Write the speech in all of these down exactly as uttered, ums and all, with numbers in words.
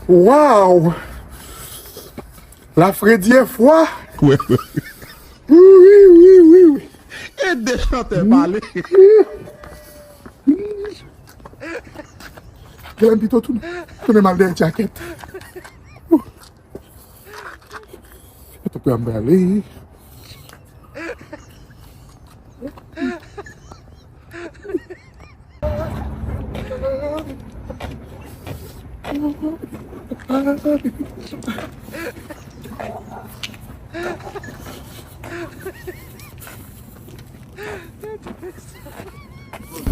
Waw! La fredi e fwa. Wi, wi, wi, wi, wi. E de chantè pale. Genlè m pito tounen, tounen m al dèyè djakèt. Tanpri, m prale.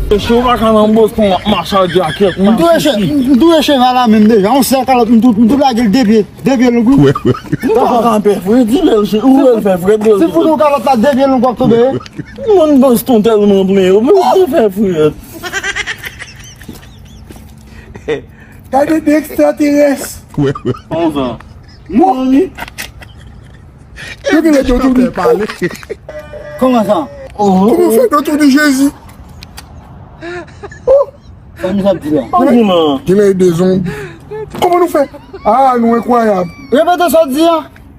Mesye, ou pa ka nan Boston w ap mache ak djakèt, m ap touye che-, m touye cheval la menm deja. Yon sèl kalòt, m tou, m tou lage l de pye, de pye long, wi. Ou pa ka fè frèt, di lè l che-, ou wè l fè frèt, lè l che-. Se pou nou kalòt la de pye long w ap tonbe. Moun Boston tèlman plen yo, men ou fè frèt. Gade de ekstraterès. Konsa. Mami. Epi lè yo tou di pale. Kòman sa? Kòman fè yo tou di Jezi? Sa misye ap di la? Genlè e de zonbi. Kòman nou fè? Ah, nou enkwayab. Repete sa w di a.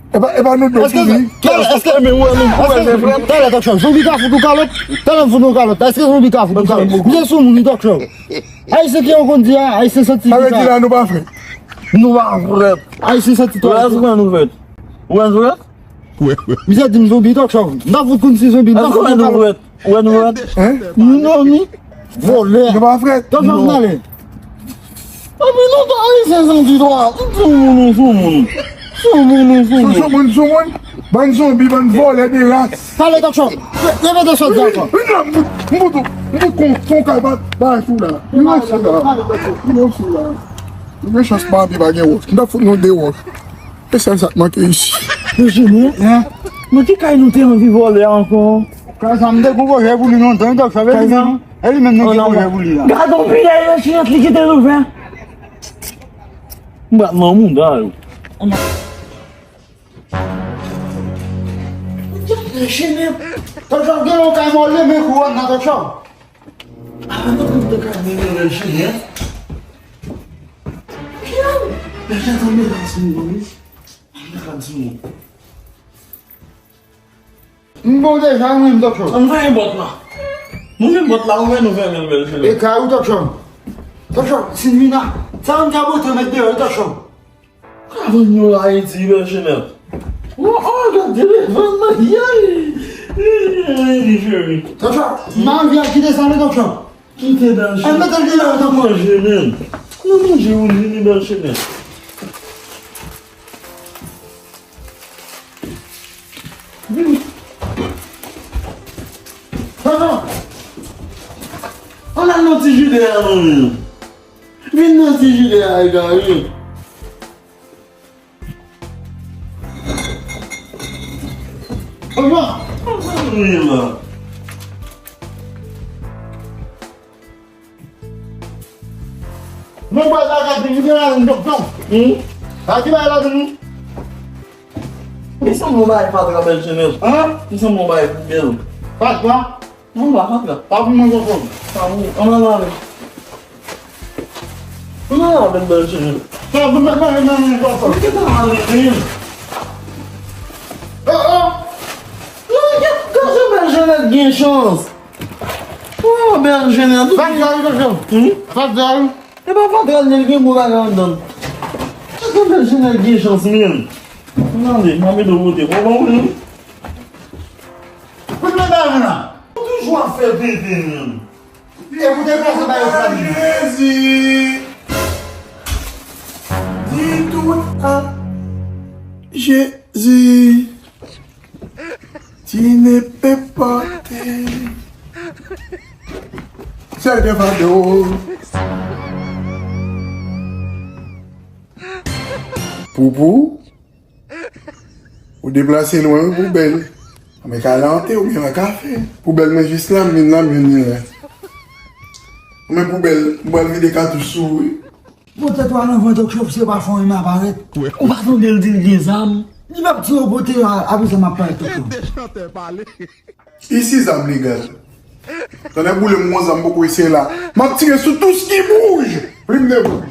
E pa, e pa nou dòk tou di. Èske, èske, men wè nou, wè, men frè. Talè, Tòk Chòv, zonbi ka fout ou kalòt? Talè, m fout ou kalòt. Èske zonbi ka fout ou kalòt? Misye sou moun, Tòk Chòv. Ayisyen ki yo konn di a, Ayisyen santi ki sa. Sa vle di la nou pa frèt. Nou pa frèt. Ayisyen santi twalèt. Ou wè nou frèt? Ou wè nou frèt? Misye di m zonbi, Tòk Chòv. M ta fout konn si zonbi. Èske ou wè nou frèt? Ou wè nou frèt? Hein? Nou dòmi. Vòlè. Nou pa frèt. Tòk Chòv, n ale. Epi nou ta Ayisyen santi twalèt. Sou moun, nou sou moun. Sou moun, nou sou moun. Sou moun, sou moun. Bann zonbi, bann vòlè de ras. Pale, Tòk Chòv. Repete sa w di ankò. M fout, m fout, m fout kon, kon kay pa, pa sou la. M fout sou la. M fout sou la. Ou gen chans Barbie pa gen wòch. M ta fout nou de wòch. E sèl sa k manke isi. Mesye, men, men ki kay nou te anvi vòlè ankò? Kay sa m te gon pwojè pou li lontan, Tòk Chòv, e li menm, e li menm nou gen pwojè pou li la. Gad on piyay yo chiyant li kite l ouvè. M pral nan mouda yo. Tòk Chòv gen yon kay mòlye, men kouwòn nan Tòk Chòv. Ah, nou tout te ka vin yon bèl chimè. Mesye, tann medam sou mwen, wi. Medam sou mwen. M bon deja, mwen, Tòk Chòv. Ann fèmen pòt la. Nou fèmen pòt la, ou wè nou fèmen l, bèl chimè. E kay ou, Tòk Chòv. Tòk Chòv, Silvina, sa yon kabote mèt deyò, Tòk Chòv. Ka vann yon Ayiti, bèl chimè. Oh, oh, gade telefòn nan, yay! Yay, cheri. Tòk Chòv, m anvi al kite sa, non, Tòk Chòv. Kite bèl chimè. Al mete l deyò, Tòk Chòv. Manje, men. Nou manje, ou vini, bèl chimè. Vini. Tòk Chòv. Ann al nan ti jide a, non, men. Vin nan ti jide a, egare. Tòk Chòv. Wi, la. Mwen pral lakay Tini, gen ladan Tòk Chòv. Hmm? Sa ki bay ladan nou? Li sanble yon bagay fatra, bèl chimè. Hein? Li sanble yon bagay poubèl. Fatra? Non, pa fatra. Pa pou mwen konprann. Pa pou, ann al lave. Ann al lave, bèl chimè. Sa pou mwen manje nan men Tòk Chòv. Ou te ka lave men. Oh, oh. Non, gad, gad jan bèl Jeanette gen chans. Oh, bèl Jeanette. Fatra wi, Tòk Chòv. Hmm? Fatra wi. E pa fatra l, li gen bon bagay anndan l. Gad jan bèl Jeanette gen chans, men. Tande, m ap ede w pote. Bon, bon, wi. Kote bagay la? Ou toujou ap fè pete, men. E pou te kraze bagay sa, men. Jezi. Di tout a Jezi. Tu ne peux pas te. Sèl de fado. Poupou, ou deplase lwen wi, poubèl. Men ka lante oubyen nan kafe. Poubèl mwen jis la, m vin la, m jwenn li la. Men poubèl, m pral vide katouch sou ou wi. Pote twa nan van Tòk Chòv, se pa fon yon aparèt. Ou pa tande l di l gen zam? Li p ap tiye w pote a, apre sa m ap parèt Tòk Chòv. Isi zam legal. Tonnè boule m, gon zam m poko eseye la. M ap tire sou tout sa ki bouj. Plim de bouj.